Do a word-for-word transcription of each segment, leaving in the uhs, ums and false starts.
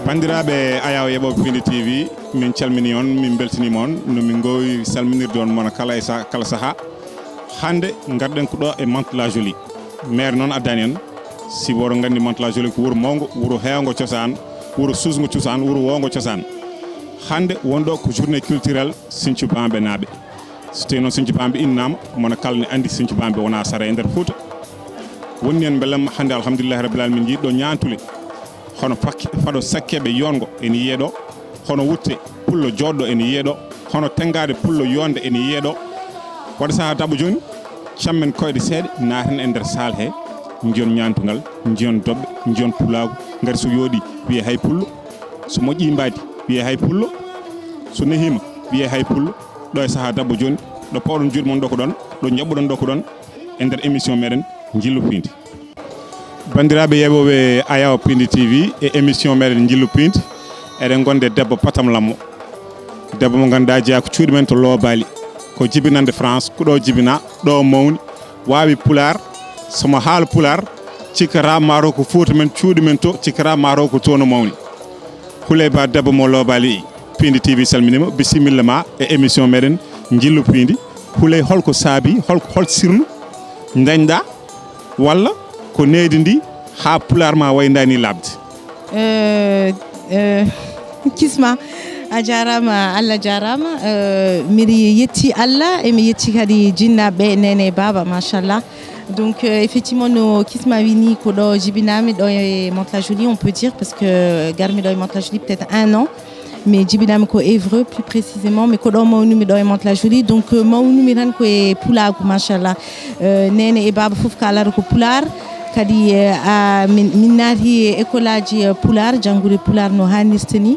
Banndiraaɓe ayaawo yeɓooɓe Piindi T V, min calminii on, min mbeltiniima on, no min ngoowi salminirde on mona kala e sa-, kala sahaa. Hannde ngarɗen ko ɗo e Mantes-la-Jolie. Maire noon addani en, sibu oɗon nganndi Mantes-la-Jolie ko wuro mawngo, wuro heewngo cosaan, wuro suusngo cosaan, wuro woongo cosaan. Hannde won ɗo ko journée culturelle Sinthiou Bambe naaɓe. So tawii noon Sinthiou Bambe innaama, mona kala ne anndi Sinthiou Bambe wonaa sara e nder Fuuta. Wonni en mbelamma hannde, alhamdulillahi rabbil alamin, min njii ɗo ñaantule. Hono fakki, fado sakkeeɓe yoongo ene yiyee ɗo. Hono wutte pullo jooɗɗo ene yiyee ɗo. Hono tenngaade pullo yoonde ene yiyee ɗo. Waɗa sahaa dabo jooni, cammen koyɗe seeɗa, naaten e nder saal he, njiyon ñaantungal, njiyon doɓɓe, njiyon pulaagu. Ngati so yooɗii, wiyee hay pullo. So moƴƴii mbaadi, wiyee hay pullo. So nehiima, wiyee hay pullo. Ɗo e sahaa dabo jooni, ɗo pawɗon juuɗe mon ɗo ko ɗon, ɗo njaɓɓuɗon ɗo ko ɗon, e nder émission meɗen Njillu Piindi. Banndiraaɓe yeɓooɓe ayaawo Piindi T V e émission meɗen Njillu Piindi, eɗen ngonde debbo patam lammo. Debbo mo ngannduɗaa jeyaa ko cuuɗi men to Loobaali, ko jibinande France, ko ɗo jibinaa, ɗo mawni, waawi pulaar. So mo haala pulaar, cikkata maaro ko Fuuta men, cuuɗi men to, cikkata maaro ko to no mawni. Huley Ba debbo mo Loobaali, Piindi T V salminiima, bisimilla ma e émission meɗen Njillu Piindi. Huley, holko saabi, hol, hol sirlu ndañɗaa, walla ko nehdi ndi haa pulaar ma wayi ndaa ni laaɓde? Euh, euh, Kisma, a jaaraama, Allah jaaraama. Euh, miɗo yetti Allah e mi yetti kadi jinnaaɓe, neene e baaba, machallah. Donc, euh, effectivement, no Kisma wi ni, ko ɗo jibinaami ɗo e Mantes-la-Jolie, on peut dire, parce que garmi ɗo e Mantes-la-Jolie peut-être un an. Mais jibinaami ko Évreux, plus précisément, mais ko ɗo mawnumi ɗo e Mantes-la-Jolie. Donc, euh, mawnumi tan ko e pulaagu, machallah. Euh, neene e baaba fof kaalata ko pulaar. Kadi, euh, a, min, min naati e école aji, euh, pulaar, janngude pulaar no haanirta ni.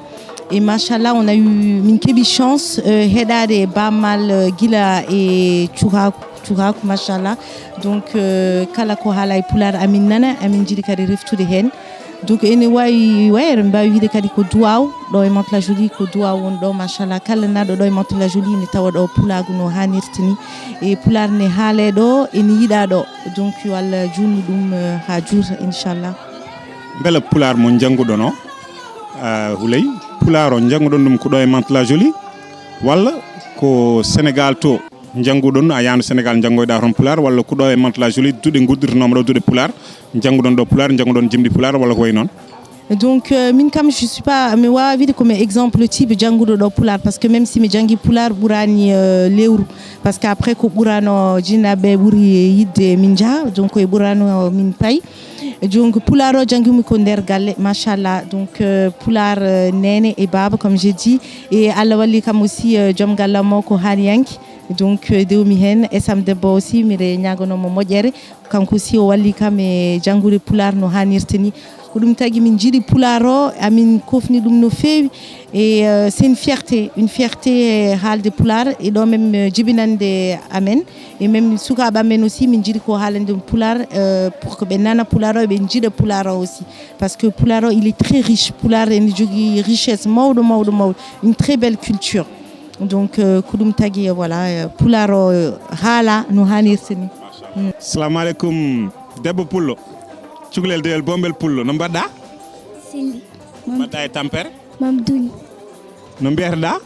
E machallah, on a eu, min keɓi chance, euh, heɗaade Baaba Maal, euh, gila e cukaaku, cukaaku, machallah. Donc, euh, kala ko haala e pulaar, amin nana, amin njiɗi kadi reftude heen. Donc, ene waawi, waawi, eɗen mbaawi wiyde kadi ko duwaaw, ɗo e Mantes-la-Jolie, ko duwaaw woni ɗo, machallah. Kala nanɗo ɗo e Mantes-la-Jolie, ene tawa ɗo pulaagu no haanirta ni. E pulaar ne haalee ɗo, ene yiɗaa ɗo. Donc, yo Allah juutnu ɗum, euh, haa juuta, inchallah. Mbela pulaar mo njannguɗon o, ah, Huley, pulaar o njannguɗon ɗum ko ɗo e Mantes-la-Jolie, walla ko Sénégal to njannguɗon, a yaano Sénégal njanngoyɗaa toon pulaar, walla ko ɗo e Mantes-la-Jolie duɗe ngudditanooma ɗo, duɗe pulaar, njannguɗon ɗo pulaar, njannguɗon jimɗi pulaar, walla ko wayi noon? Donc, euh, min kam, je suis pas, mi waawa wiyde ko mi exemple type jannguɗo ɗo pulaar, parce que même si mi janngi pulaar, ɓuraani, euh, lewru, parce que après ko ɓurano jinnaaɓe ɓuri yiɗde min njaha, donc e ɓurano min pay. Donc, pulaar o janngumi ko nder galle, machallah. Donc, euh, pulaar, euh, neene e baaba, comme j'ai dit. E Allah walli kam aussi, euh, joom galle am o ko haaliyanke. Donc, euh, dewmi heen, esam debbo aussi, miɗo ñaaganoo mo moƴƴere. Kanko aussi, o walli kam e janngude pulaar no haanirta ni. Ko ɗum tagi min njiɗi pulaar o, amin kofni ɗum no feewi. Et, euh, c'est une fierté, une fierté, euh, haalde pulaar. Et ɗo même, euh, jibinande amen. Et même sukaaɓe amen aussi, min njiɗi ko haalande ɗum pulaar, euh, pour que ɓe nana pulaar o, ɓe njiɗa pulaar o aussi. Parce que pulaar o, il est très riche. Pulaar ene jogii richesse mawɗo, mawɗo, mawɗo. Une très belle culture. Donc, euh, ko ɗum tagi, euh, voilà, euh, pulaar o, euh, haala no haanirta ni. Mm. Salamu aleykum, debbo pullo. Cukalel dewel bombel pullo. No mbaɗɗaa? Selli. Mbaɗɗaa e tampere? Mamduni. No mbiyetɗaa?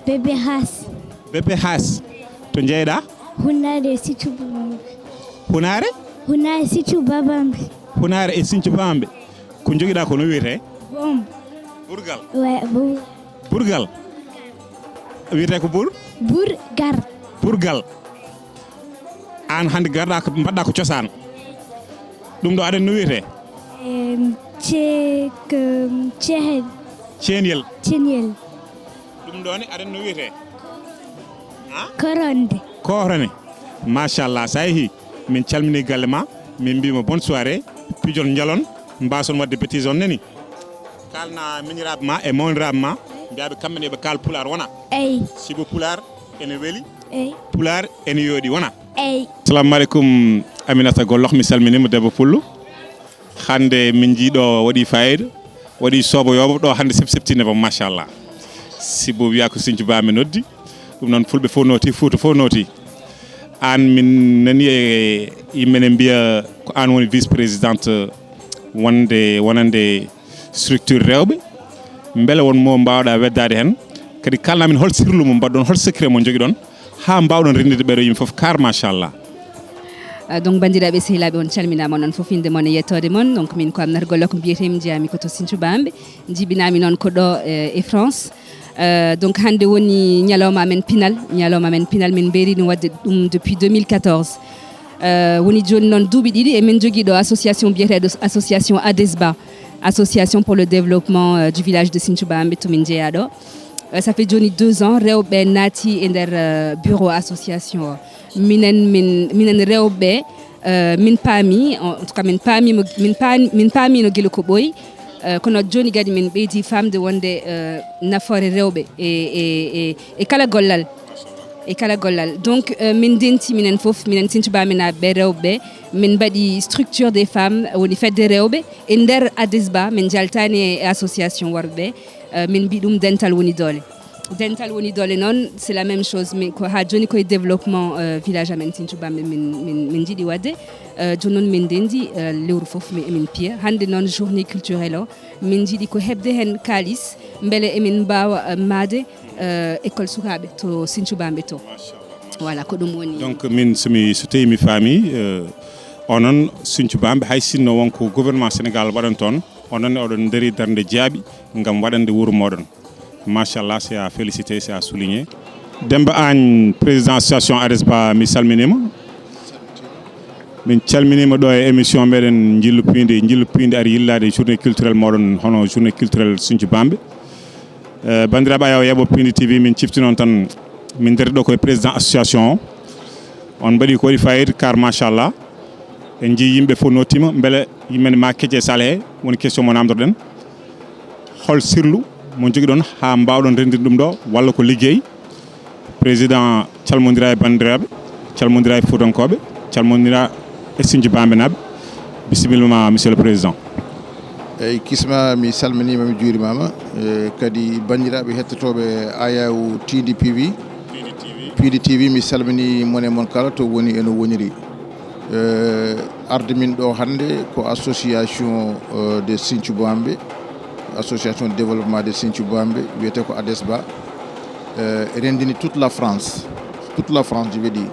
Bébé Haas. Bébé Haas. To njeyɗaa? Hunaare e Sinthiou Bambe. Hunaare? Hunaare Sinthiou Bambe. Hunaare e Sinthiou Bambe. Ko njogiɗaa ko no wiyetee? Bom. Burgal? Ouais, bom. Burgal? Wiyetee ko bur? Burgal. Burgal. Aan hannde garɗaa ko, mbaɗɗaa ko cosaan. Ɗum ɗo aɗa anndi no wiyetee? Em, ce-, ke-, cehel. Ceenyel. Ceenyel. Ɗum ɗo ne aɗa anndi no wiyetee? Ha? Koronnde. Koronnde. Machallah, so a yehii, min calminii galle ma, min mbii ma bonne soirée, pijon njalon, mbaason waɗde bêtise on nani. Kaalna miñiraaɓe ma e mawniraaɓe ma, mbiyaa ɓe kamɓe ne yo ɓe kaal pulaar wona? Eey. Sibu pulaar ene weli? Eey. Pulaar ene yooɗi wona? Eey. Assalamu aleykum, Aminata Golloh, mi salminiima, debbo pullo. Hannde min njii ɗo waɗi faayiida, waɗi sooboyoobo ɗo hannde sep-, septiinde bam, machallah. Sibu wiyaa ko Sinthiou Bambe noddi. Ɗum noon fulɓe fof nooti, Fuuta fof nooti. Aan min nani e yimɓe ne mbiya ko aan woni vice-présidente wonde, wonande structure rewɓe. Mbele won mo mbaawɗaa weddaade heen? Kadi kaalnaa min hol sirlu mo mbaɗɗon, hol secret mo njogiɗon haa mbaawɗon renndirde ɓeeɗo yimɓe fof kar, machallah? Ah, donc, banndiraaɓe sehilaaɓe, on calminaama, onon fof innde mon e yettoode mon. Donc, min ko Amnar Golok mbiyetee, mi jeyaami ko to Sinthiou Bambe, njibinaami noon ko ɗo eh, e France. Euh, donc, hannde woni ñalawma amen pinal. Ñalawma amen pinal, min mbeeri ɗum waɗde ɗum depuis deux mille quatorze. Euh, woni jooni noon duuɓi ɗiɗi emin njogii ɗo association biyeteeɗo association ADESBA, Association pour le développement euh, du village de Sinthiou Bambe, to min njeyaa ɗo. Euh, ça fait jooni deux ans rewɓe naati e nder euh, bureau association o. Minen min minen rewɓe euh, min paami, en tout cas, min paamimo min paami min paamino gila ko ɓooyi. Euh, kono jooni kadi min ɓeydi faamde wonde euh, nafoore rewɓe e, e, e, e kala gollal, e kala gollal. Donc euh, min ndenti minen fof, minen Sinthiou Bambenaaɓe ɓe rewɓe ɓe, min mbaɗi structure des femmes, woni fedde rewɓe e nder ADESBA. Min njaltaani e association worɓe ɓe. Euh, min mbi ɗum dental woni doole. Dental woni doole noon, c'est la même chose, mais ko haa jooni koye développement euh, village amen Sinthiou Bambe min, min, min njiɗi waɗde. Euh, jooni noon min ndenndi euh, lewru fof, mais emin piya. Hannde noon journée culturelle o, min njiɗi ko heɓde heen kaalis, mbele emin mbaawa euh, maade euh, école sukaaɓe to Sinthiou Bambe to. Voilà, ko ɗum woni. Donc min somi so tawi mi faami euh, onon Sinthiou Bambe, hay sinno won ko gouvernement Sénégal waɗan toon, onon ne oɗon ndari darnde jaaɓi ngam waɗande wuro moɗon. Machallah, c'est à féliciter, c'est à souligner. Demba Agne, président association ADESBA, mi salminima. Min calminima ɗo e émission meɗen Njillu Piindi. Njillu Piindi ari yillade journée culturelle moɗon, hono journée culturelle Sinthiou Bambe. Eh, bandiraɓe, ayaw yaɓo Piindi T V, min cifti noon tan, min ndari ɗo koye président association o. On mbaɗi ko waɗi fayida, car machallah, en njii yimɓe fof nottima, beele yimɓe ne ma kecce sale he. Woni question mo namdoɗen, hol sirlu mo jogiɗon haa mbawɗon rendirde ɗum ɗo, walla ko liggey? Président, calmondira e banndiraaɓe, calmondira e Fuutankooɓe, calmondira e Sinthiou Bambenaaɓe. Bisimilla ma, monsieur le président. Eyyi, Kisma, mi salminiima, mi juurimaama. Eh, kadi banndiraaɓe hettotooɓe Ayaw Piindi T V, Piindi T V, mi salminii mon e mon kala to woni e no woniri. Eh, arde min ɗo hannde ko association eh, de Sinthiou Bambe, association de développement de Sinthiou Bambe, wiyetee ko ADESBA. Eh, renndini toute la France, toute la France, je veux dire.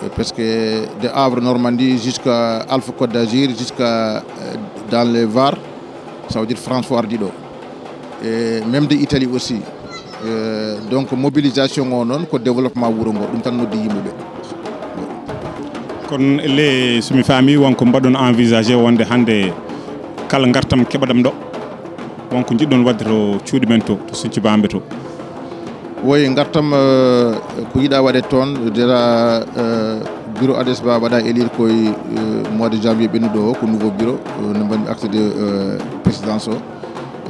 Eh, parce que de Havre Normandie jusqu'à Alpha Côte d'Azur, jusqu'à eh, dans les Var, ça veut dire France fof ardii ɗo. Et même de Italie aussi. Eh, donc mobilisation o noon ko développement wuro ngo, ɗum tan noddi yimɓe ɓe. Kono le, somi faami, won ko mbaɗon envisagé wonde hannde kala ngartam keɓaɗam ɗo, won ko njiɗɗon waɗde to cuuɗi men to, to Sinthiou Bambe to? Woyi, ngartam eh, ko yiɗa waɗe toon, déjà eh, bureau ADESBA waɗa élire koye eh, mois de janvier ɓennuɗo o, ko nouveau bureau, eh, no mbaɗmi acte de eh, présidence o.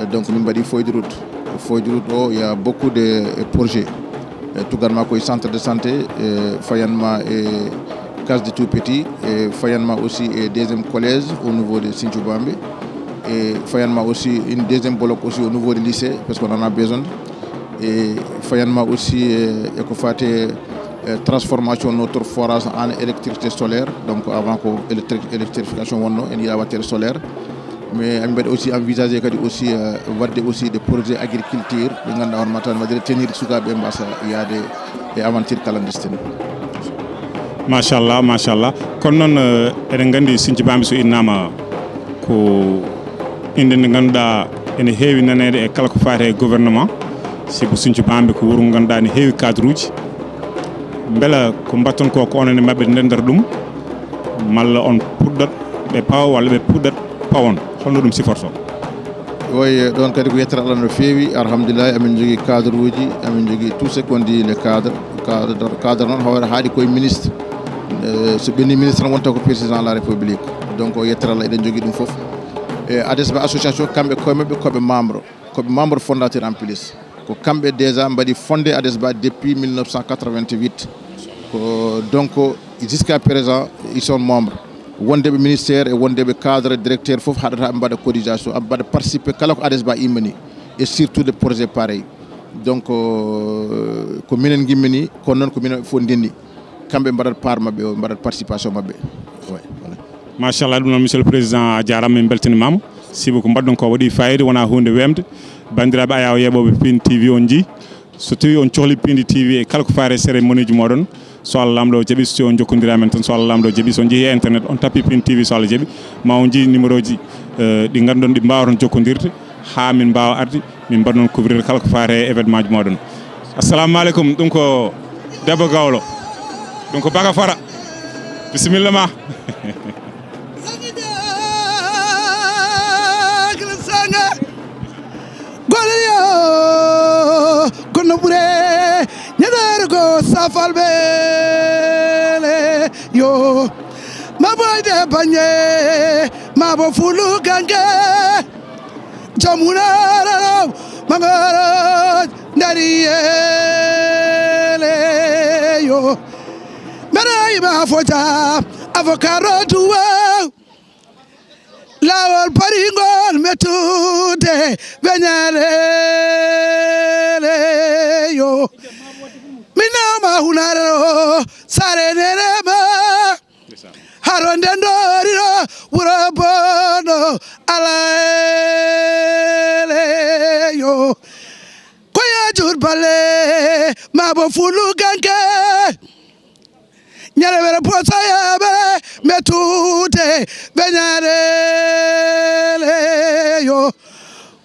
Eh, donc min mbaɗi feuille de route. Feuille de route o, il y a beaucoup de eh, projets. Eh, tugatma koye centre de santé, eh, fayanma e case de tout petit, e fayanma aussi e deuxième collège au niveau de Sinthiou Bambe, e fayanma aussi une deuxième bloc aussi au niveau de lycée, parce qu'on en a besoin. E fayanma aussi eh, eko fate eh, transformation notre forage en électricité solaire, donc avant ko électri- électrification wonno, en yiɗa wattere solaire. Mais amin mbaɗi aussi envisagé kadi aussi eh, waɗde aussi des projets agriculture, ɓe ngannduɗaa hono mataw ne waɗde retenir sukaaɓe ɓe mbasa yaade e aventure clandestine. Machallah, machallah. Kono noon eh, eɗen nganndi Sinthiou Bambe so innama ko innde nde ngannduɗaa ene heewi naneede e kala ko faati e gouvernement, sibu Sinthiou Bambe ko wuro ngo ngannduɗaa ne heewi cadre uji. Mbela ko mbatton ko, ko onon e maɓɓe ndendata ɗum, malla on puɗɗat ɓe pawa walla ɓe puɗɗat pawon? Holno ɗum siforto? Oyi, ɗon kadi ko yettere Allah no feewi, alhamdulillahi, amin jogii cadre uji, amin jogii tout ce qu'on dit les cadres. Cadre, cadre noon hoore haaɗi koye ministre. Eh, so ɓenni ministre tan wonta ko président de la république. Donc o yettere Allah, eɗen jogii ɗum fof. E ADESBA association, kamɓe koye maɓɓe koɓe membre, koɓe membre fondateur en plus. Ko kamɓe déjà mbaɗi fondé ADESBA depuis mille neuf cent quatre-vingt-huit. Ko donc jusqu'à présent ils sont membres. Wondeɓe ministère e wondeɓe cadre, directeur fof haɗata ɓe mbaɗa cotisation, ɓe mbaɗa participer kala ko ADESBA immani, et surtout des projets pareils. Donc euh, ko minen ngimmini, kono noon ko minen fof ndenndi. Kamɓe mbaɗat part maɓɓe o, mbaɗat participation maɓɓe. Ouais, voilà. Machallah, ɗum noon monsieur le président, a jaaraama, min mbeltanimaama. Sibu ko mbaɗɗon ko waɗi fayida, wonaa huunde weemde. Banndiraaɓe ayaawo yeeɓooɓe Pin T V on njii. So tawii on cohli Pindi T V e kala ko faare cérémonie ji mooɗon, so Allah Laamɗo jaɓi, so tawii on jokkondiraa men tan, so Allah Laamɗo jaɓi, so on njehii e internet, on tappi Pindi T V, so Allah jaɓi, ma on njii numéro ji, eh, ɗi ngannduɗon ɗi mbaawton jokkondirde, haa min mbaawa arde, min mbaɗa noon couvrir kala ko faare e événement ji mooɗon. Assalamu aleykum, ɗum ko Debbo Gawlo, ɗum ko Baga Fara. Bisimilla ma. Golle yo kono ɓure ñaɗar ko safal ɓeele yo ma boyde bañe ma bo fulu gange. Jom hunarano mangoro ndari yele yo. Mbeɗa yiɓa foja avocat rotuwa. Laawol paringol mettude beñareele yo. Mi nawma hunarano sare nenema. Haro nden ɗo riro wuro bono alaele yo. Ko yajur balle ma bo fulu ganke. Ñalewere posa yabere mettude beñareele yo.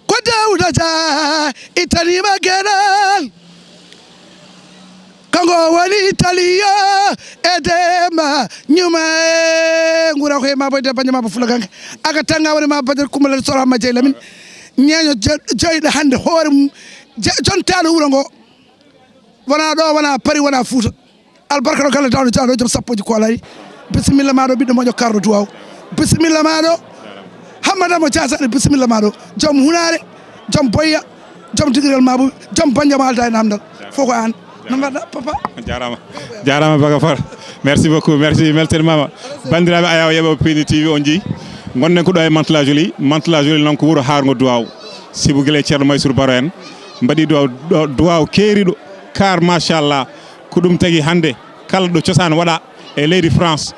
Ko Dawda Dia ittanima geɗal. Kanko woni Italiya e Demba Ñuma e ngura ko e ma boy Demba Ñuma ba fula gange. Aka tanga woni ma bajar kumale sora ma jey lamin. Ñeño joyɗo hande hoore mum. Jontaɗo wuro ngo. Wona ɗo, wona Paris, wona Fouta. Albarka ɗo galle dawɗo jaaɗo joom sappoji ko alari. Bisimilla maɗo ɓiɗɗo moƴo karɗo duwaw. Bisimilla maɗo. Hammada mo Diasane, bisimilla maɗo. Joom hunare, joom boyya, joom digirel mabuɓe, joom banja mo alda e namdal. Fof ko an. No mbaɗɗa papa? Jarama. Jarama Baga Far. Merci beaucoup. Merci. Melten mama. Bandiraɓe ayaw yeɓe Pini T V on jii. Gonnen ko ɗo e Mantes-la-Jolie. Mantes-la-Jolie noon ko wuro hargo duwaw. Sibu gila e Ceerno Mansour Baro en. Mbaɗi duwaw, duwaw keeriɗo. Kar machallah. Ko ɗum tagi hannde kala ɗo cosaan waɗa e leydi France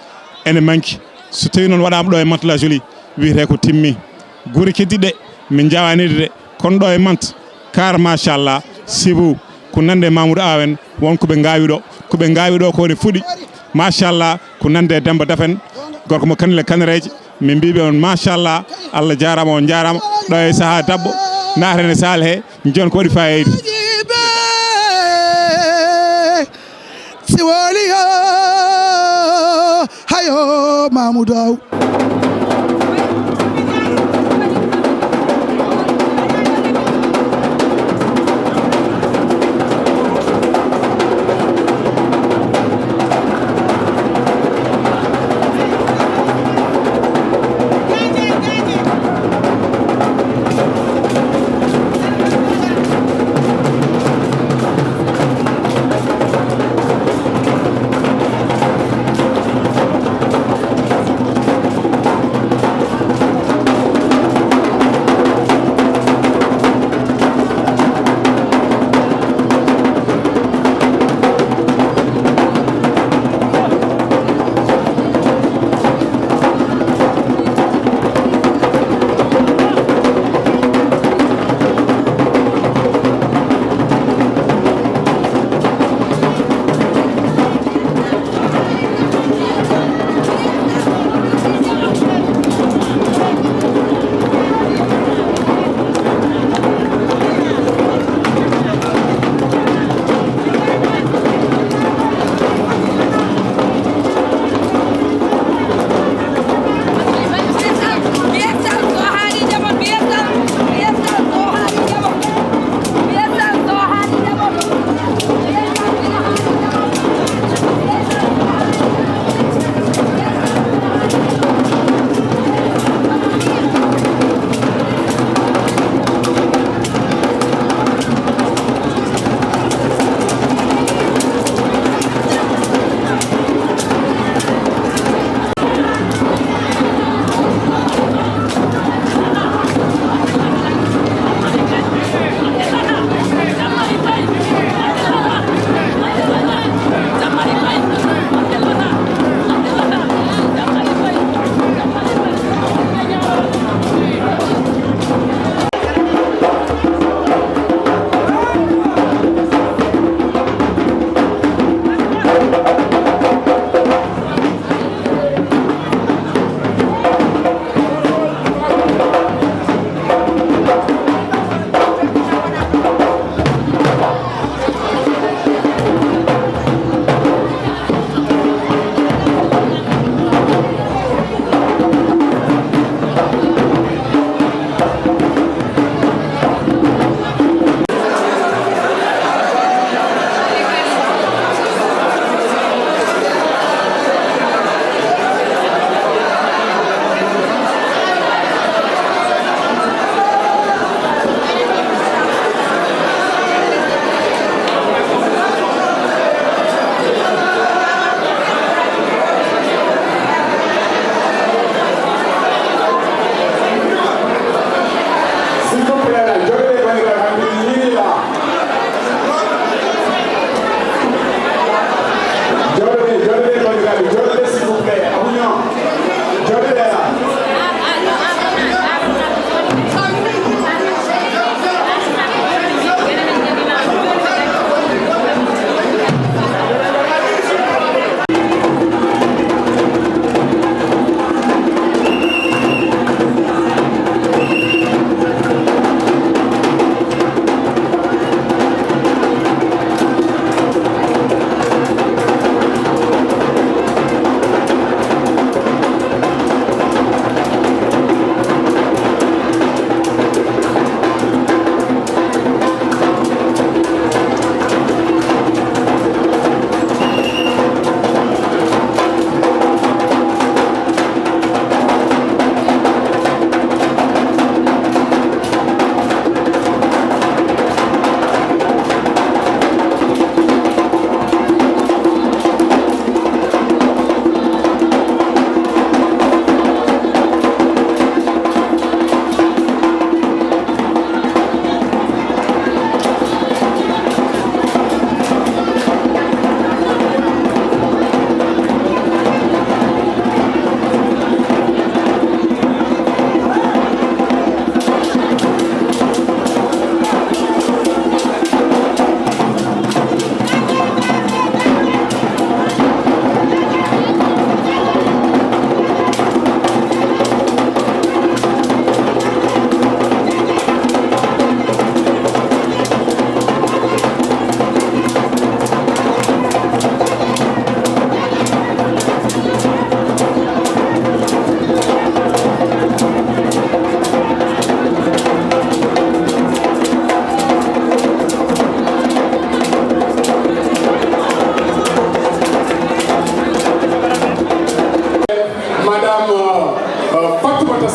ene manki. So tawi noon waɗaama ɗo e Mantes-la-Jolie, wiyetee ko timmi. Gure keddiɗe min njawanide de, kono ɗo e Mantes, kar machallah, sibu ko nande Mamoudou Aw en, won ko ɓe ngaawi ɗo. Ko ɓe ngaawi ɗo ko ne fuɗi. Machallah, ko nande Demba Dafen, gorko mo Kanel e Kanereeje. Min mbiɓe on machallah, Allah jarama, on jarama. Ɗo e saaha dabbo, naatane saal he, jon ko waɗi fayida. Si woli yo hayo Mamoudou Aw.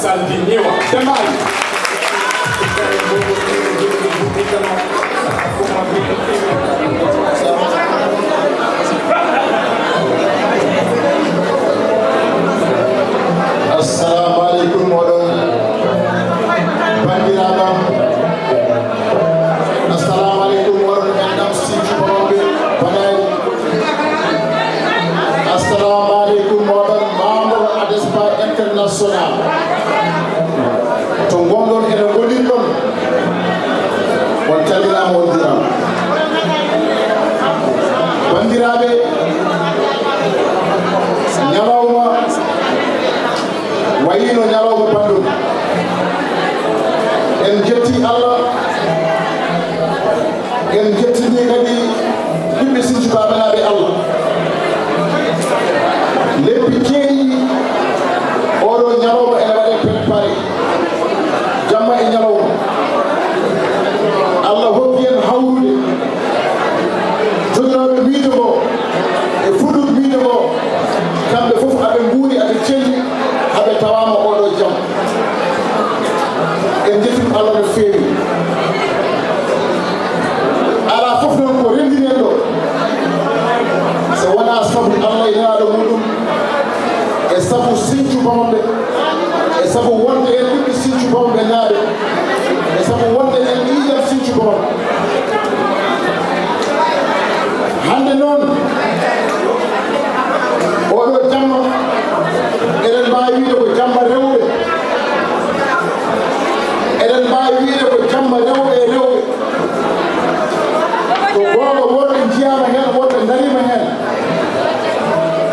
Saldi niwa. Demali. Assalamu alaikum, oɗon banndiraaɓe am. Assalamu alaikum, oɗon enɗam Sinthiou Bamambé Banaali. Assalamu alaikum, oɗon membre ADESPA international. To ngonɗon, eɗen ngoɗinɗon. On calminaama, on njuuraama. Banndiraaɓe, ñalawma wayiino ñalawma banndum. En njetti Allah, en njettini kadi ɓiɓɓe Sinthiou Babanaaɓe Allah. Lebbi keeɗiɗi, oɗo ñalawma ene waɗe préparé, jamma e ñalawma. Allah hokki en hawrude. Joginooɓe miijo ngo e fuɗɗude miijo ngo, kamɓe fof aɓe nguuri, aɓe celli, aɓe tawaama oɗo jam. En njettii Allah no feewi. Alaa fof noon ko renndini en ɗo, so wonaa sabu Allah e Nelaaɗo muɗum, e sabu Sinthiou Bamambé, e sabu wonde en ɓiɓɓe Sinthiou Bamambé naaɓe, e sabu wonde en ƴiiƴam Sinthiou Bamambé. Hannde noon, oɗo jamma, eɗen mbaawi wiyde ko jamma rewɓe. Eɗen mbaawi wiyde ko jamma rewɓe e rewɓe. Ko goonga, worɓe njiyaama heen, worɓe ndariima heen.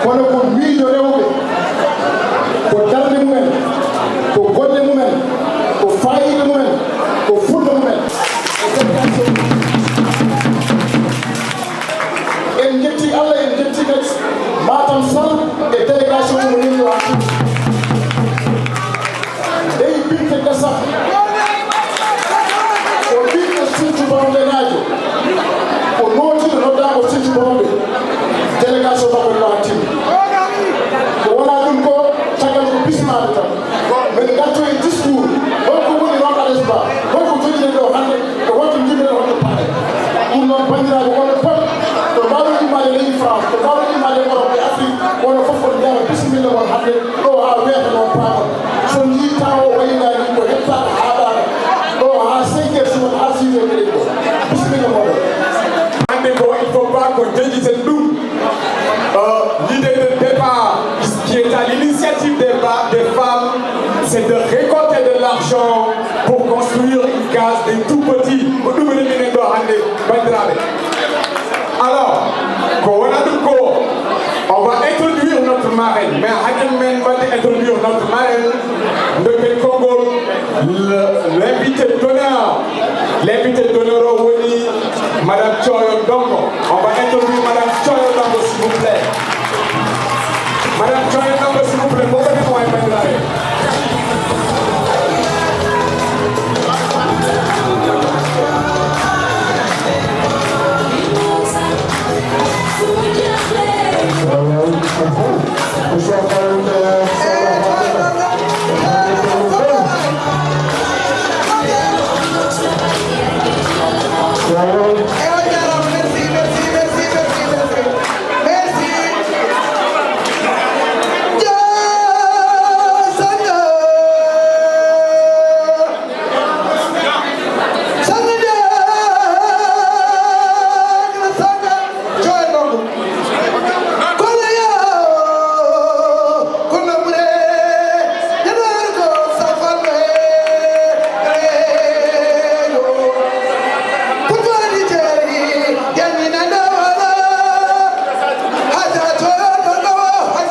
Kono ko miijo rewɓe, ko darnde mumen, ko golle mumen, ko faayiida mumen, ko fulla mumen. En njetti Allah, en njetti kadi Matam Sall e délégation mum, nani o arti. Ley Binte Gassama, ko ɓiɗɗo Sinthiou Bamambé naajo, o nootiiɗo noddaango Sinthiou Bamambé, délégation makko ne waawa timmi. Ko wonaa ɗum ko, caggal ko bismaade tan. Men ngartoo e discours, holko woni rôle ADESPA, holko jogiɗen ɗo hannde, e holto njimmiɗen, holto paaɗen. Ɗum noon, banndiraaɓe wonɓe fof, to mbaawɗon immaade leydi France, to mbaawɗon immaade Europe e Afrique, onon fof on njaaraama, bisimilla mon hannde. Ɗo haa weeta noon paamon. So njii tawo o waynaani ko hettaaka haaɗaaka. Ɗo haa cinq heures suba haa six heures eɗen ɗo. Bisimilla moɗon. Hannde ko il faut pas ko jejjiten ɗum. Euh, l'idée de départ qui est à l'initiative des, des femmes, c'est de récolter de l'argent pour construire une case des tout petits. Ko ɗum woni minen ɗo hannde, banndiraaɓe. Alors, ko wona ɗum ko, on va introduire notre marraine. Mais haɗen men waɗde introduire notre marraine, ndokken konngol, le, l'invité d'honneur. L'invité d'honneur o woni Madame Thioyo Dongo. On va introduire Madame Thioyo Dongo, s'il vous plaît. Madame Thioyo Dongo, s'il vous plaît. Mo woni mo e banndiraaɓe.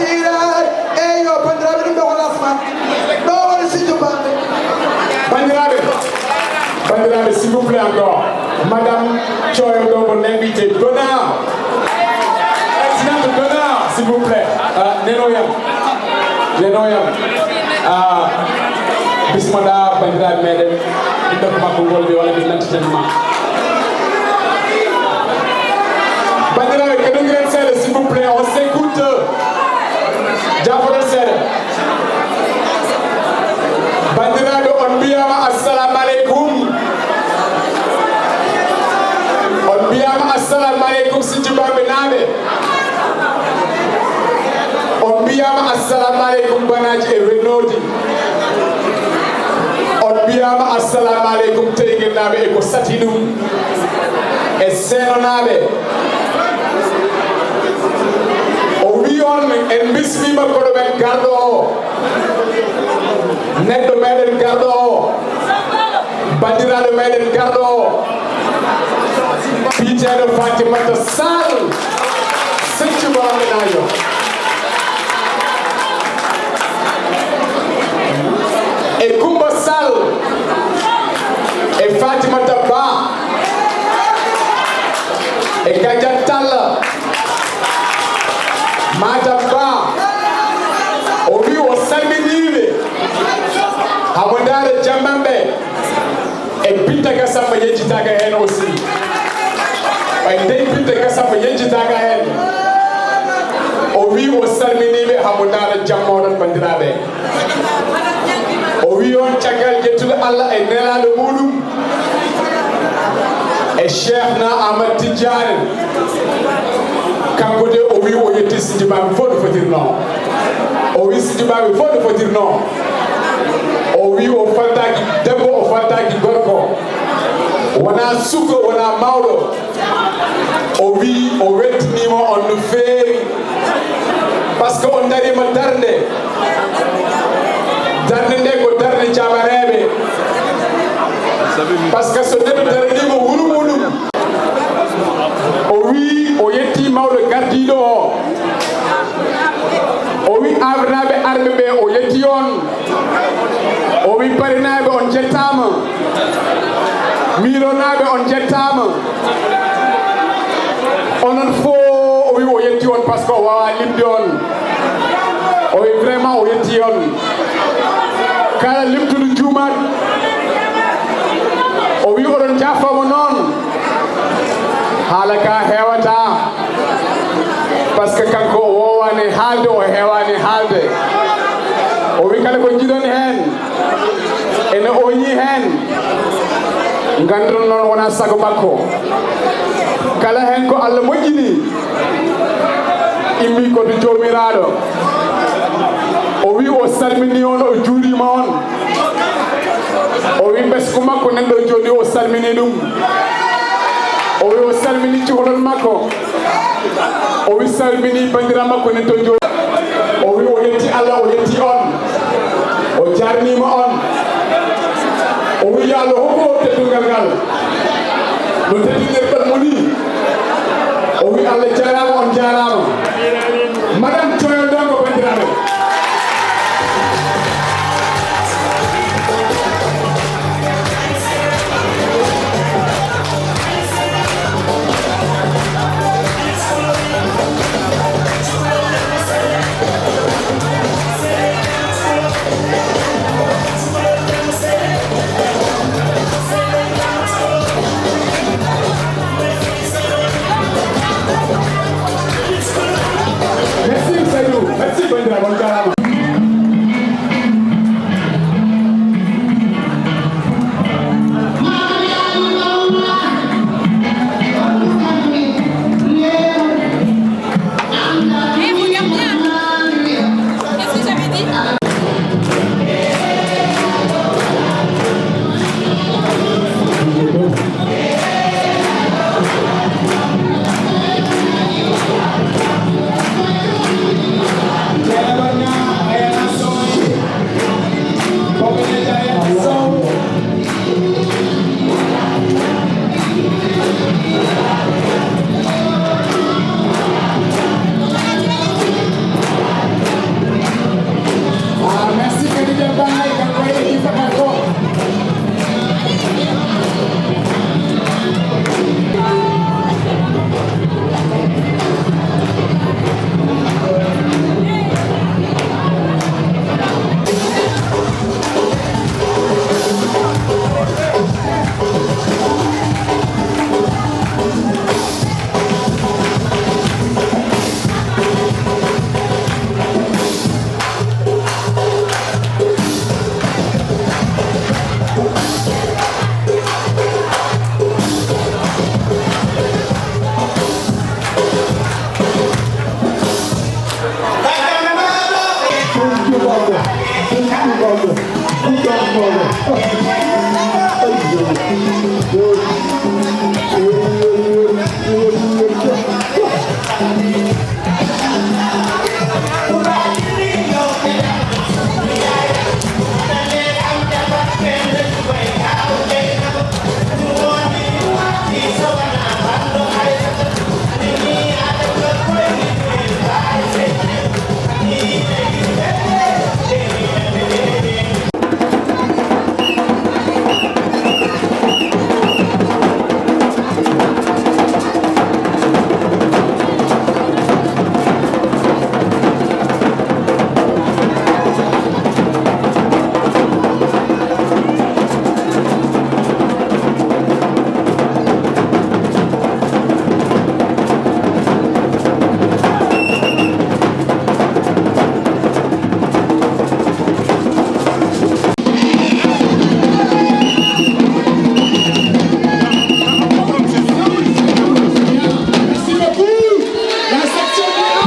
Eyo, banndiraaɓe, ɗum ɗo ko lancement. Ɗo woni Sinthiou Bamambé. Banndiraaɓe, banndiraaɓe, s'il vous plaît encore. Madame Thioyo Dongo, l'invité d'honneur. Présidente d'honneur, s'il vous plaît. Euh, neno yam. Neno yam. Ah, bismillah, banndiraaɓe meɗen. Inde ko makko ngol ɓe walla ɓe nantiten ma. Banndiraaɓe, keɗondiren seeɗa, s'il vous plaît, on s'écoute. Jaafoɗon seeɗa. Banaaji e wennoodi. On mbiyaama assalamu aleykum, Teynguel naaɓe e ko sati ɗum, e Seeno naaɓe. O wii on, en mbismiima koɗo men garɗo o, neɗɗo meɗen garɗo o, banndiraaɗo meɗen garɗo o, biyeteeɗo Fatimata Sall, Sinthiou Bala Ménayo. E Kumba Sall, e Fatimata Ba, e Kadiata Tall, Matam Ba, o wii o salminii ɓe. Hamo ndaara jammanɓe. E Binta Gassama yejjitaaka heen aussi. Ɓay ndey Binta Gassama yejjitaaka heen. O wii o salminii ɓe, hamo ndaara jammoɗon banndiraaɓe. O wii on caggal ƴettude Allah e nelaaɗo muɗum, e Cheikhna Ahmad Tidiane. Kanko de o wii o yetti sijibaaɓe fof no fotirnoo. O wii sijibaaɓe fof no fotirnoo. O wii o faltaaki debbo, o faltaaki gorko. Wonaa suka, wonaa mawɗo. O wii o weltiniima on no feewi. Parce que on ndariima darnde. Darnde nde ko darnde jaamareeɓe. Parce que so neɗɗo daraniima wuro muɗum, o wii o yetti mawɗo gardiiɗo o. O wii aawirnaaɓe arɓe ɓe, o yetti on. O wii parinaaɓe on njettaama. Miironaaɓe on njettaama. Onon fof o wii o yetti on parce que o waawaa limde on. O wii vraiment o yetti on. Kala limtuɗo juumaat. O wii oɗon njaafooma noon. Haala ka heewataa. Parce que kanko o woowaani haalde, o heewaani haalde. O wii kala ko njiɗon heen, ene oñi heen. Ngannduɗon noon wonaa sago makko. Kala heen ko Allah moƴƴini, immi ko to Joomiraaɗo. O wii o salminii on, o juuriima on. O wii ɓesngu makko nan ɗo jooni, o salminii ɗum. O wii o salminii cukalel makko. O wii salminii banndiraaɓe makko nan to jooni. O wii o yetti Allah, o yetti on. O jaarniima on. O wii yo Allah hokku on teddungal ngal. No teddinirɗon mo nii. O wii Allah jaaraama, on jaaraama. Madame Coyol Ndongo, banndiraaɓe. Merci Seydou, merci banndiraaɓe, on jaaraama. Eh, regarde bien. Qu'est-ce que j'avais dit ?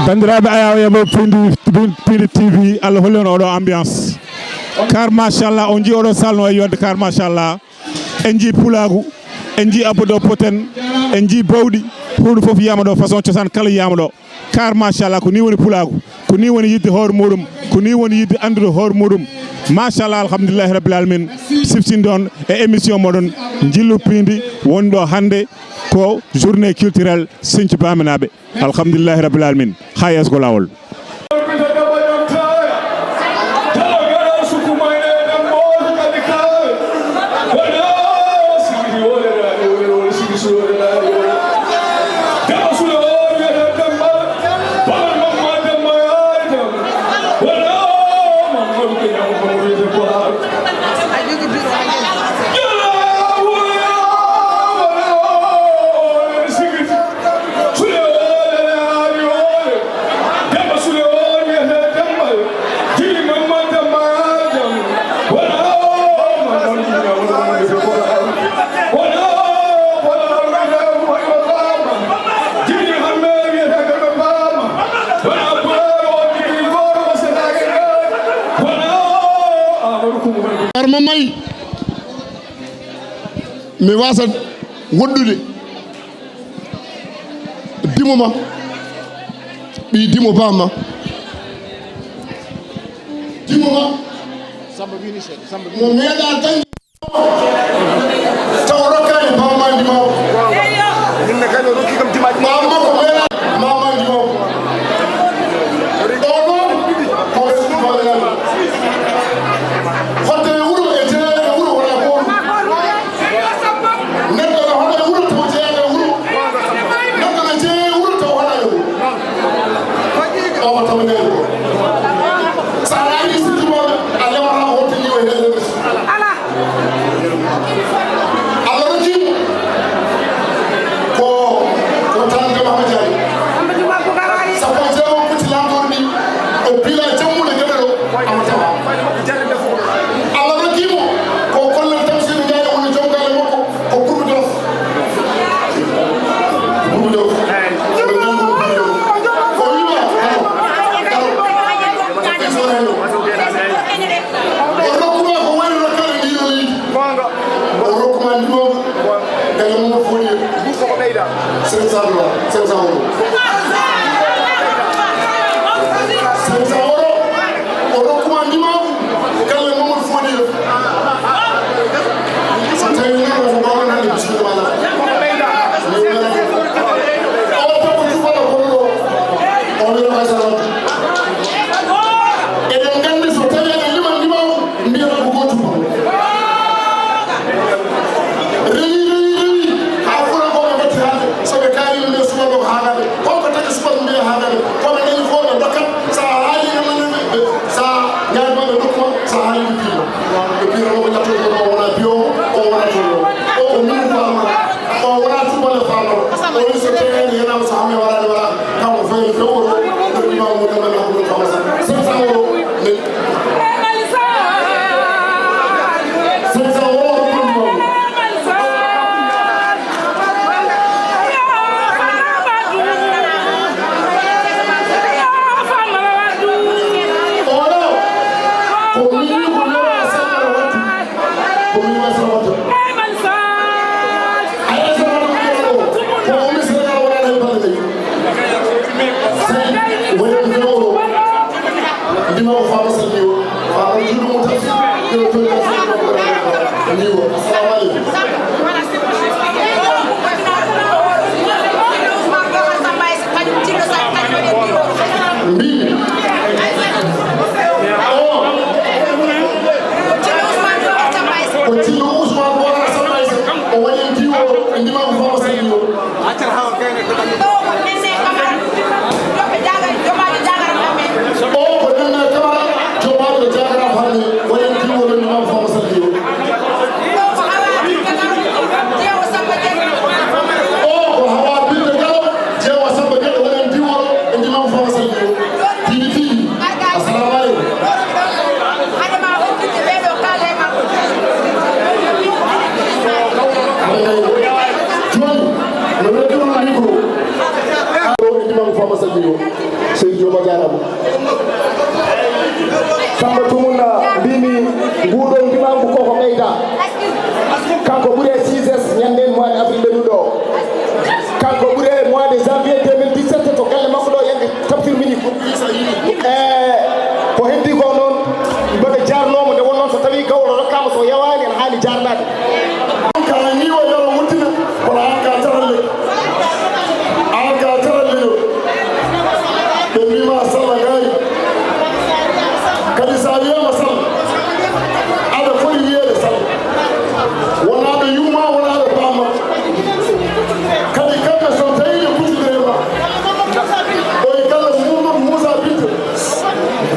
Banndiraaɓe Ayaawo Yabo Piindi, Piindi T V, Allah holli on oɗo ambiance. Car machallah, on njii oɗo salon e yonde, car machallah. En njii pulaagu, en njii abbo ɗo poten, en njii bawɗi, huunde fof yiyama ɗo, façon cosaan kala yiyama ɗo. Car machallah, ko ni woni pulaagu, ko ni woni yidde hoore muɗum, ko ni woni yidde anndude hoore muɗum. Machallah, alhamdulillahi rabbil alamin, siftinde on e émission moɗon Njillu Piindi, woni ɗo hannde ko journée culturelle Sinthiou Baminaaɓe. Alhamdulillahi rabbil alamin. Haa yeeso ko laawol. Arma may mi wasa woɗɗude. Dimo ma. Ɓii dimo ba ma. Dimo ma. Mo meeɗa dañde. Taw rokkaani bamandi maw. Min ne kadi o rokki kam dimaji. Bamma ko meeɗa bamandi maw. O noon ko resdi bamandi. Hoɗde e wuro e jeeyaade e wuro wona gootum. Neɗɗo no hoɗa e wuro taw jeeyaade e wuro. Neɗɗo no jeeya e wuro taw hoɗa e wuro. O ko tawa ndeer ko. So a laari sirri mawɓe, a lewata ko hoto ni o heɗe. Allah rokki mo ko, ko tan Daba Hama Diagne. Sappo e jeego kucci lamɗo ɗi, o piila jammuɗe geɗe ɗo, ama tawa. Allah rokki mo ko kollel Tamsir Ndiaye woni joom galle makko, ko Groupe Jolof. Groupe Jolof. Eɓe nganndi Groupe Jolof. O wiima, kala, kala. O rokkuma ko woni rokkere ndi ɗo leydi. O rokkuma ndimoogu. Galle mum o foodi. Cinq cents dollars, cinq cents euros. Cinq cents euros. O rokkuma ndimaagu. Galle mum o foodi. So tawi noon ko mawɗo hannde bisimilla ma. O debbo cuballo gonɗo o. O wiyata Aysata. Eɗen nganndi so tawii eɗen lima ndimaagu, mbiyata ko gootum. Rewi, rewi, rewi, haa fuɗa ko ɓe mbaɗti haalde, so ɓe kaalii ɓe subalɓe ko haalaaɓe. Ndima ko Fama Salliwo, Fama juuɗo mum tan, yo to ni ko. Assalamu aleykum. Mbiimi. O. Ko Thillo Ousmane Bocar Samba Aissata, o waɗi diwo, e ndima ko Fama Salliwo. O ko Nene Camara, joomaaɗo jagara hannde, waɗen diwol e Imam Fama Salliwo. O ko Hawa Binte Galo, jeewa Samba Geɗo, waɗen diwol e Imam Fama Salliwo. Tigi tigi. Assalamu aleykum. Jooni, no weddunoo micro. Ɗo e Imam Fama Salliwo. Seydi Diop, a jaaraama. Samba Tumunna, mbimi nguɗo ndimangu koko ɓeyda. Kanko ɓuri e six S ñanden mois de avril ɓennuɗo o. Kanko ɓuri e mois de janvier deux mille dix-sept to galle makko ɗo, yande Tafsir Miñi. E ko heddi ko noon, mboɗo jarnoomo nde wonnoon so tawii gawlo rokkaama, so yawaani ene haani jarnaade. Kala ñiiwa yoro wuttina, kono aan ka taral lekki. Aan ka taral leñol. Ɓe mbiima Salla ngaari. Kadi so a wiyaama Salla, aɗa foti wiyeede Salla. Wonaa ɓe yumma, wonaa ɓe bamma. Kadi kamɓe so tawii ɓe kutindire ma. O e galle Mamadou Moussa Binta.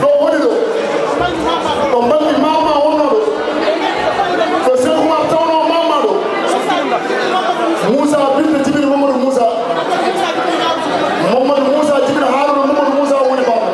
Ɗo woni ɗo. Ɗo mbanndi Mama wonnoo ɗo. Ɗo Cheikh Oumar tawnoo Mama ɗo. Moussa Binta jibini Mamadou Moussa. Mamadou Moussa jibini Harouna Mamadou Moussa woni Mama.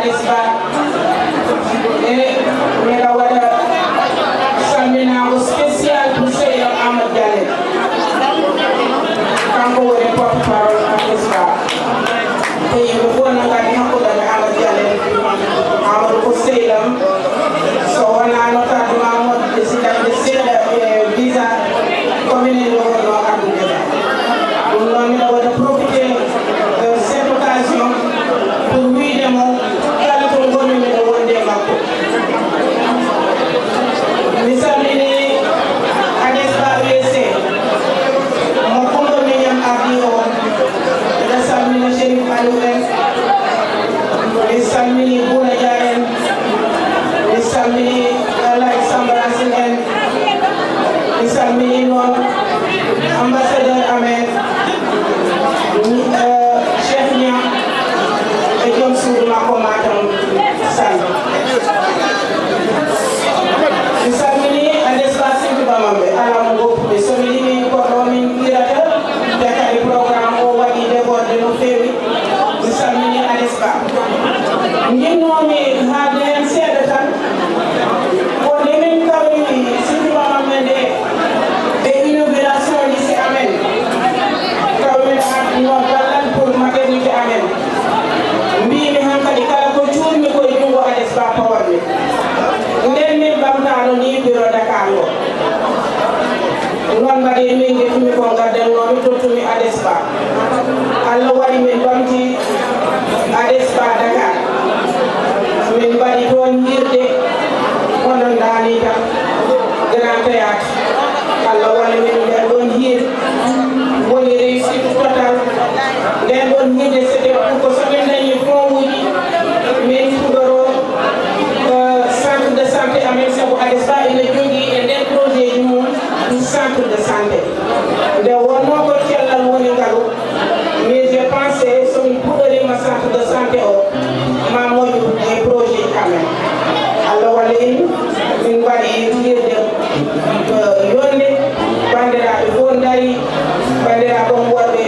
Ba, e mbeɗa waɗa salminaango spécial pour sehil am Amadou Diallo. Kanko woni porte-parole Amadou Ba. E yimɓe fof no nganndi hakkunde am e Amadou Diallo. Amadou ko sehil am. So wonaa notaaɗo ma mo décidande seeɗa e visa, ko minen nde wonnoo addude ɗum. Ɗum noon, mbiɗa waɗa profité de cette occasion pour wiyde mo kala to ngonmi, miɗo wonde e makko. Mi salmini Adesba U S C, mo Kumba Miñam ardii o. Mbiɗa salmina Chérif Aliou en. Mi salmini Bouna Dia en. Mi salmini Alhaji Samba Racine en. Mi salmini noon ambassadeur amen, eh, Cheikh Niang, e joom suudu makko Matam Sall. Mi salmini Adesba Sidi Bamamɓe, alaa mo ngoppumi. So mi limii ko ɗo min qirata, te kadi programme o waɗi débordé no feewi. Mi salmini Adesba. Njinnoomi haalde heen seeɗa tan, ko nde min kawri Sidi Bamamɓe nde e inauguration lycée amen, taw min arno ballal pour maternité amen. Mbiimi hankadi kala ko cuurmi ko e junngo Adesba pawatmi. Nden min ɓamtaano ni bureau Dakar ngo. Noon mbaɗi min njettumi ko ngaddannoomi, tottumi Adesba. Allah waɗi min ɓamti Adesba Dakar. Min mbaɗi toon hiirde, hono ndaani tan, Grand Théâtre. Allah walli min, nden ɗoon hiirde woni réussite total. Nden ɗoon hiirde, c'était pour que so min dañi fonds uji, min puɗoro, euh, centre de santé amen, sabu Adesba ina jogii e nder projet ji mum centre de santé. Nde wonnoo ko cellal woni ngalu, mais je pense so min puɗɗoriima centre de santé o, ma moƴƴu e projet ji amen. Allah walli en, min mbaɗi hiirde, eh, yolnde, banndiraaɓe fof ndarii, banndiraaɓe am worɓe,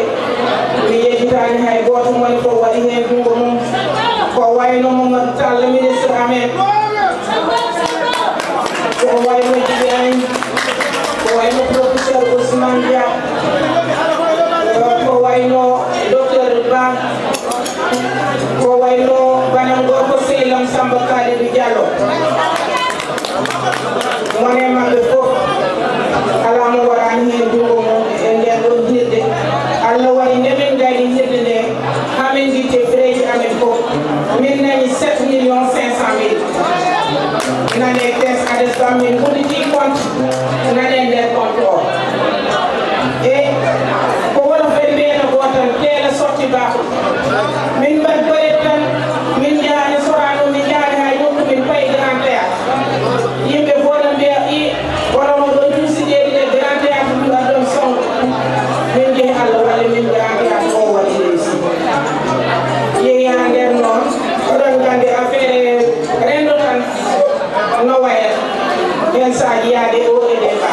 mi yejjitaani hay gooto, moni fof waɗi heen junngo mum, ko wayno Mamadou Tall, ministre amen. Ko wayno Jibi Agne, ko wayno professeur Ousmane Dia, ko wayno docteur Ba, ko wayno banan gorko sehil am Samba Kalidou Diallo. Mone maɓɓe fof, alaa mo waɗaani heen junngo mum e ndeen ɗoon hiirde. Allah waɗi nde min ngayni hiirde nde, haa min ngitti frais ji amen fof, min nani sept millions cinq cent mille. Nane caisse Adesba, min udditi compte, nane nder compte o. E ko wolof en mbiyata gootal, teel a sotti baaxul. Min mbaɗi baret tan, min njahaani Sorano, min njahaani hay nokku, min payi Grand Théâtre. Yimɓe fof no mbiya, "I, wala mo ɗon cuusi jeeɗiɗi e Grand Théâtre ɗum addan song." Min njehi, Allah walli min, Grand Théâtre o waɗi réussi. Yehi haa nder noon, oɗon nganndi affaire renndo tan no wayata. Heen saaji yaade o e nde ba.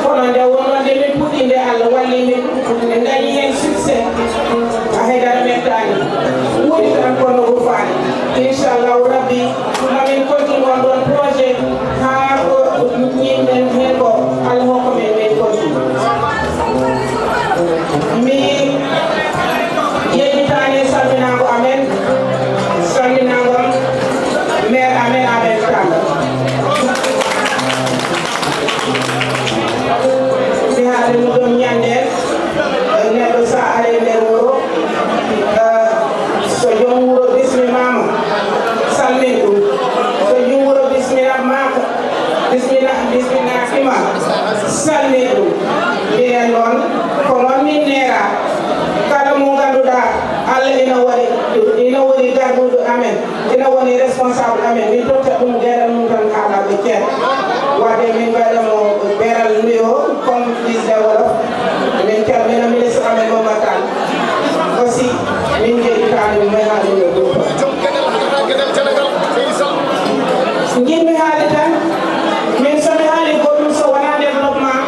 Kono nde wonnoo nde min puɗɗi nde, Allah walli min, min ndañi heen succès. A haydara mettaani. Wuuri tan kono rufaani. Inchallahu Rabbi, mamin continue on ɗon projet haa ko ñiiɓɗen heen ko Allah hokka min, min continue. Mi yejjitaani e salminaango amen, salminaango am, maire amen, Amen Tamba. Mi haali mo ɗum ñande, neɗɗo so ari nder wuro, eh, so joom wuro bismimaama, salmin ɗum. So joom wuro bisminamaaka, bismina-, bisminaaki ma, salmin ɗum. Mbiyen noon, ko noon min neera. Kala mo ngannduɗaa, Allah ina waɗi, ina woni garduɗo amen, ina woni responsable amen. Min totta ɗum geɗal mum tan, haala ɓe ceer. Wadde min mbaɗa mo beral nuyoo, comme disde wolof. Min calmina ministre amen Momar Tall. Aussi, min njeɗitaani mo, mi haali mo ɗum. Njiɗmi haalde tan, min so mi haali goɗɗum so wonaa développement,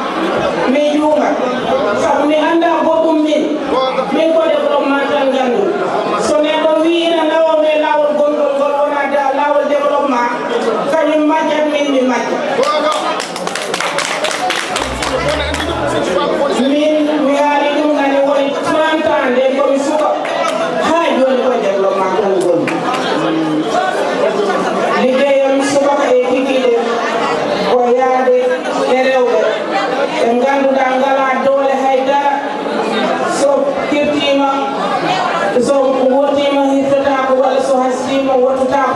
mi juumat. Sabu mi anndaa goɗɗum min. Min ko développement tan nganndumi. So neɗɗo wii ina nawoo mi e laawol gonɗol ngol, o Wottutaako.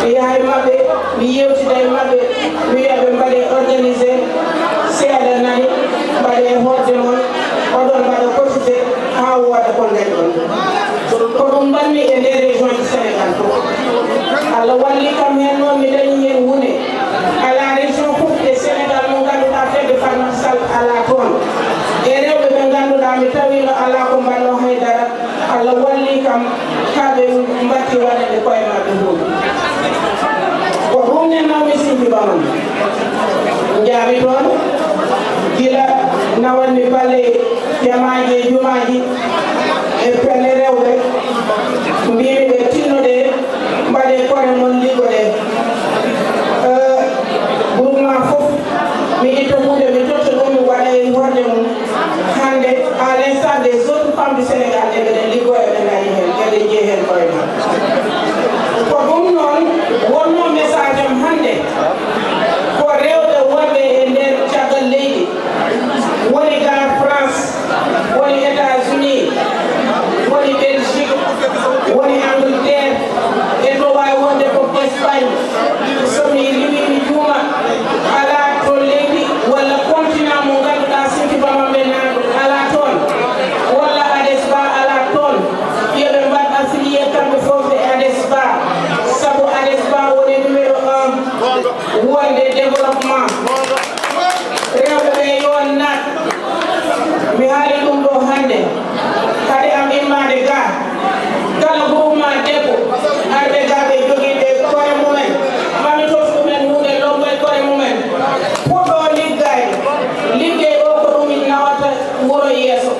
Mi yaha e maɓɓe, mi yewtida e maɓɓe, mi wiya ɓe mbaɗe organisé, seeɗa nani, mbaɗe e hoorde mon, oɗon mbaɗa cotisé haa wooda ko ndañɗon. Ko ɗum mbaɗmi e nder région ji Sénégal fof. Allah walli kam heen noon, mi dañi heen huunde. Alaa région fof e Sénégal mo ngannduɗaa fedde Farmata Sall alaa toon. E rewɓe ɓe ngannduɗaa mi tawiino alaa ko mbaɗnoo hay dara. Allah walli kam haa ɓe mbatti waɗande koye maɓɓe huunde. Ko ɗum nen nawmi sindiba mon. Njaami toon gila nawanmi balle jamaaji e jumaaji e pelle rewɓe. Mbimi ɓe tinnoɗe, mbaɗe kore mon, liggoɗe. Eh, groupement fof mi itta huunde mi totta ɗum mi waɗa e hoorde mum. Hannde, à l'instar des autres femmes du Sénégal, eɓeɗen liggoya, ɓe ngari heen, eɓe njiya heen koye mum. Ko ɗum noon wonnoo message am hannde, ko rewɓe wonɓe e nder caggal leydi, woni ga France, woni États-Unis, woni Belgique, woni Angleterre, e to waawi wonde ko Espagne. So mi limii mi juuma, alaa to leydi walla continent mo ngannduɗaa Sinki Bamambé Naajo alaa toon, walla Adesba alaa toon. Yo ɓe mbaɗ affilié kamɓe fof e Adesba, sabu Adesba woni numéro un wonde développement. Rewɓe ɓe yo naat. Mi haali ɗum ɗo hannde. Hade am immaade ga, kala groupement debbo arɓe ga ɓe jogii ɓe kore mumen, mami tof ɗumen huunde lombo e kore mumen. Puɗɗo liggayde. Liggey o ko ɗum nawata wuro yeeso.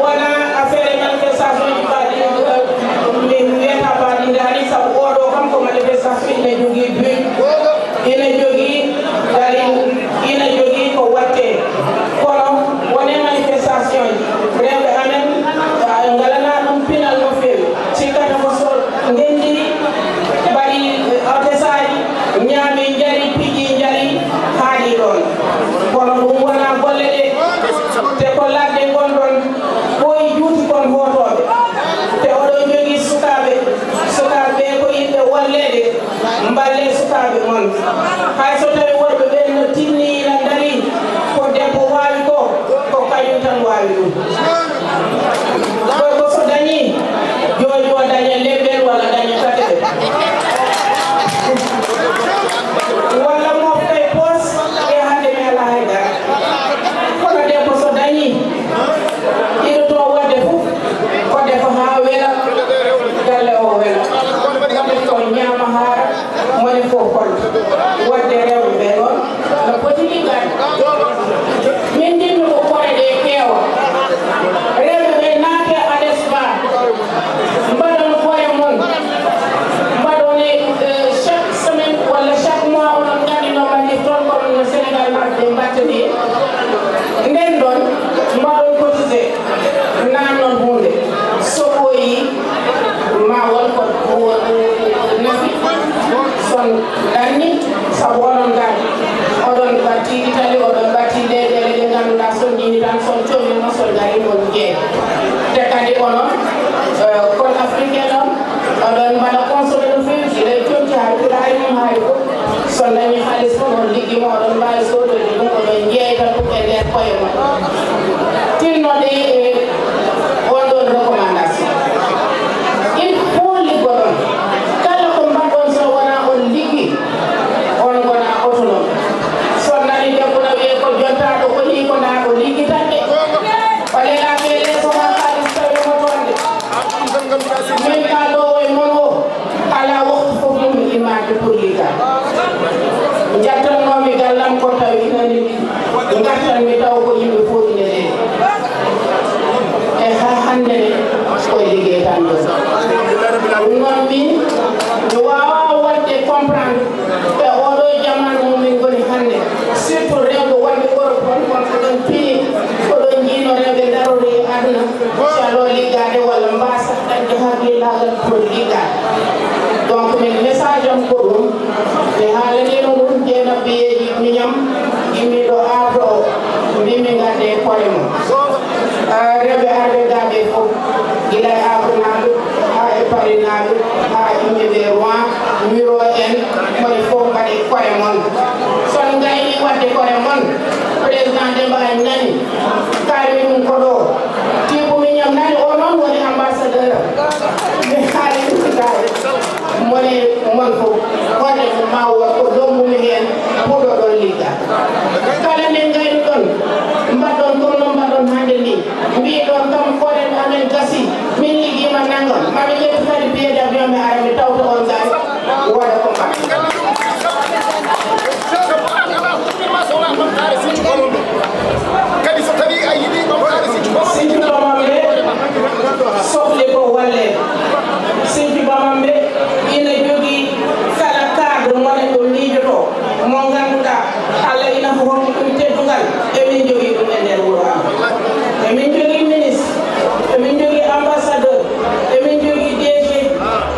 Wona affaire e manifestation ji mbaɗi, min wiyata mbaɗi ndaari, sabu oɗo kam ko manifestation ina jogii but. Ina jogii daliil, ina jogii ko waɗtee. Kono wonee manifestation ji, rewɓe amen, a, ngalanaa ɗum pinal no feewi. Cikkata ko so ndenndiri, mbaɗi, eh, otesaaji, ñaami, njari, piji, njari, haaɗi ɗoon. Kono ɗum wonaa golle ɗe, te ko ladde ngonɗon, ɓooyi juuti kon hootooɓe. Te oɗon njogii sukaaɓe, sukaaɓe ɓe ko yiɗɓe walleede. Mballee sukaaɓe mon. Hay so tawii worɓe ɓeen no tinni ina ndarii, ko debbo waawi ko, ko kañum tan waawi ɗum. Gorko so dañii, joojo daña lebbel walla daña katel. Walla mofta e poos, e hannde mi alaa hay dara. Kono debbo so dañii, iɗo to waɗde fof, ko defo haa wela, galle o wela. Waɗde to ñaama haara, moni fof kon. Waɗde rewɓe ɓe ɗon, no poti liggade. Min ndinmi ko kore ɗe keewa. Rewɓe ɓe naate Adesba, mbaɗon kore mon. Mbaɗon e, eh, chaque semaine walla chaque mois, onon nganndi no mbaɗirton, kono no Sénégal maɓɓe mbattani. Nden ɗon, mbaɗon cotisé, nan noon huunde. So ɓooyi, ma won ko nafi, son ɗanni, sabu onon ngan, oɗon batti Italie, oɗon batti leyɗeele ɗe ngannduɗaa son njini tan, son comi mo, son ngari mon jeey. Te kadi onon, eh, kon africain on, oɗon mbaɗa consommé no feewi, gila e conci haa e pulaari mum haa e fof. So dañi haalis fof, on liggi mo, oɗon mbaawi soodoyde ɗum, oɗon njeeyta ɗum e nder koye mon. Tinnoɗe e on ɗon recommandation. Il faut liggoɗon. Kala ko mbaɗɗon so wonaa on liggi, on ngonaa autonome. So nani debbo na wiyee ko jontaaɗo, ko nii ko naa ko liggi tan de. O lelaaki e leeso maa haalis tawi mo toon de. Min ka ɗo e mon o. Alaa waktu fof mum mi immaaki pour ligga. Njattannoomi gallam ko tawi ina neli, ngartanmi taw ko yimɓe fof ina neli. E haa hannde ne koye liggey tan ɗo. Ɗum noon min mi waawaa waɗde comprendre e oɗo jamaanu mo min ngoni hannde, surtout rewɓe wonɓe Europe on, wonɓe ɗon pini, ko ɗon njiino rewɓe darori e aduna, calo liggaade walla mbaasa. Dañde hakkillaagal pour liggaade. Donc, min message am ko ɗum, mi haalaniino ɗum, Jeynaba Yeeji miñam, immiiɗo Aabɗo o, mbimi ngadde e kore mum. Ah, rewɓe Aabɗo Daabe fof, gila e Aabɗo naaɓe, haa e Pari naaɓe, haa e yimɓe ɓe Ɗon fof, hoɗde ko ma won ko lommbumi heen, puɗɗoɗon ligga. Kala nde ngaynuɗon, mbaɗɗon comme no mbaɗɗon hannde ni, mbiɗon kam koɗen amen gasi, min liggiima nanngam, mamin ƴettu kadi billet d'avion mi ara mi tawta on gari, waɗa ko mbaɗ. Kadi so tawi a yiɗi ɗon haali si Sinthiou Bamambé sohli ko walle. Sinthiou Bamambé ina jogii kala cadre mo neɗɗo miijoto, mo ngannduɗaa Allah ina hokki ɗum teddungal, emin jogii ɗum e nder wuro am. Emin jogii ministre, emin jogii ambassadeur, emin jogii D G,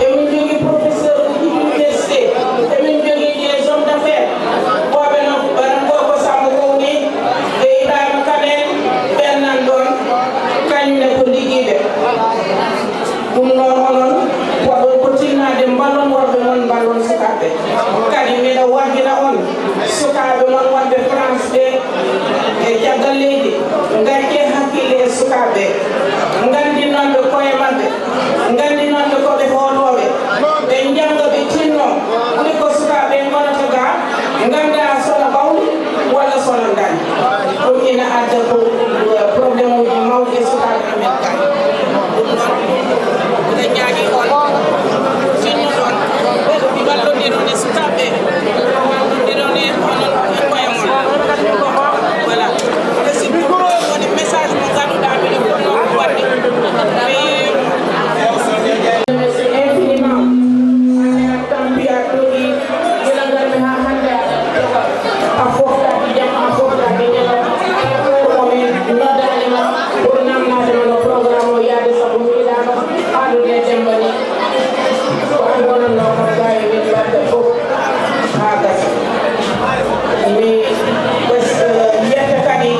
emin jogii professeur uji université, emin jogii des hommes d'affaires. Wooɓe noon, bana gorko Samba Gowni, e Ibrahima Kane, ɓen nan ɗoon, kañum ne ko liggiiɓe. Ɗum noon, onon, waɗon ko tinnaade, mballon worɓe mon, mballon sukaaɓe. Kadi, miɗo waggina on, sukaaɓe mon wonɓe France ɓe, e caggal leydi, ngaccee hakkille e sukaaɓe, nganndinonɓe koye maɓɓe, nganndinonɓe ko ɓe hoolooɓe, ɓe njannga, ɓe tinno, ɓuri ko sukaaɓe ngonata ga, ngannda so no ɓawli walla so no ndañi. Ɗum ina adda ko, eh, problème uji mawɗi e sukaaɓe amen. Ɗum noon, miɗen ñaagii on, tinno ɗon, mballondiron e sukaaɓe, mballondiron e onon e koye mon. Voilà. Merci beaucoup. Ɗum woni message mo ngannduɗaa miɗo fotnoo waɗde. Mi Merci infiniment. Tampi a dogi, gila ngarmi haa hannde a ɗaɓɓi caggal. A foftaaki jamma, a foftaaki ñalawma. Ko min noddaani ma pour namnaade ma no programme o yahde sabu mi yiɗaano haaldude e Demmba ni. Ko an wonannoo kam gaayo min mbaɗde fof haa gasa. Mi ɓes-, yetta kadi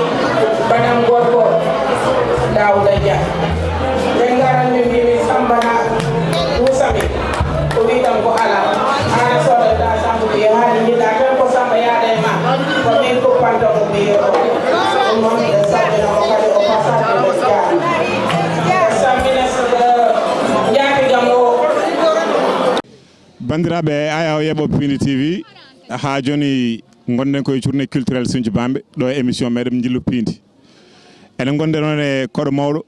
banam gorko Daouda Dia. Ɓe ngaran ɓe mbii mi Samba na wusami. O wii kam ko alaa. Aan a soodata Samba ko yahaani njiɗɗaa tan ko Samba yaada e ma. Ko min kuppanta mo mi yeeto. Ɗum noon ɓe salmina mo kadi o passage ɓe jaarna. Ɓe salmina njaatigam o. Banndiraaɓe, Ayaw yeeɓooɓe Piindi T V, haa jooni ngonɗen koye journée culturelle Sinthiou Bambe, ɗo e émission meɗen Njillu Piindi. Eɗen ngondi noon e koɗo mawɗo,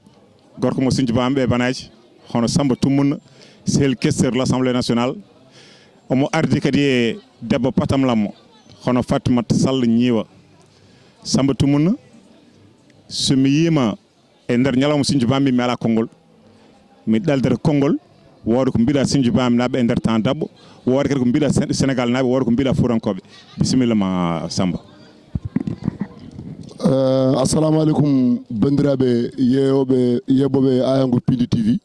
gorko mo Sinthiou Bambe e Banaaji, hono Samba Tummunna, sehil questeur l'Assemblée nationale. Omo ardi kadi e debbo patamlammo, hono Fatimata Sall Ñiiwa. Samba Tummunna, so mi yiima e nder ñalawma Sinthiou Bambe, mi alaa konngol. Mi ɗaldata konngol, wooda ko mbiɗa Sinthiou Bambenaaɓe e nder temps daɓɓo, wooda kadi ko mbiɗa Sen-, Sénégalnaaɓe, wooda ko mbiɗa Fuutankooɓe. Bisimilla ma, Samba. Eh, assalamu aleykum, banndiraaɓe yeeyooɓe, yeeɓooɓe Ayaw ngo Piindi T V.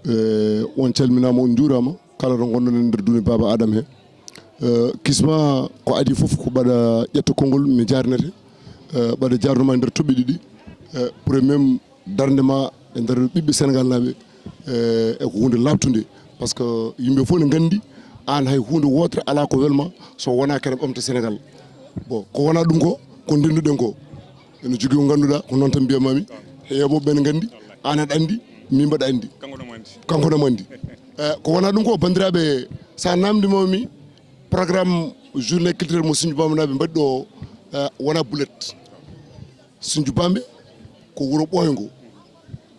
Eh, on calminaama, on njuuraama, kala to ngonɗon e nder duune Baaba Adama he. Eh, kisma ko adii fof ko mbaɗa ƴetta konngol, mi jaarnete. Eh, mbaɗa jaarnuma e nder toɓɓe ɗiɗi. Eh, pour même darnde ma e nder ɓiɓɓe Sénégal naaɓe, eh, e ko huunde laaɓtunde. Par ce que yimɓe fof ne nganndi aan hay huunde wootere alaa ko welma so wonaa kene ɓamta Sénégal. Bon, ko wonaa ɗum ko, ko ndennduɗen ko. Ene jogii ko ngannduɗaa, ko noon tan mbiyatmaami. Heewɓe ɓe ne nganndi, aan aɗa anndi, min mbaɗa anndi. Kanko noon anndi. Kanko noon anndi. Eh, ko wonaa ɗum ko, banndiraaɓe, so a naamndiima mi, programme journée culturelle mo Sinthiou Bambenaaɓe mbaɗi ɗo, eh, wonaa bulet. Sinthiou Bambe ko wuro ɓooyngo.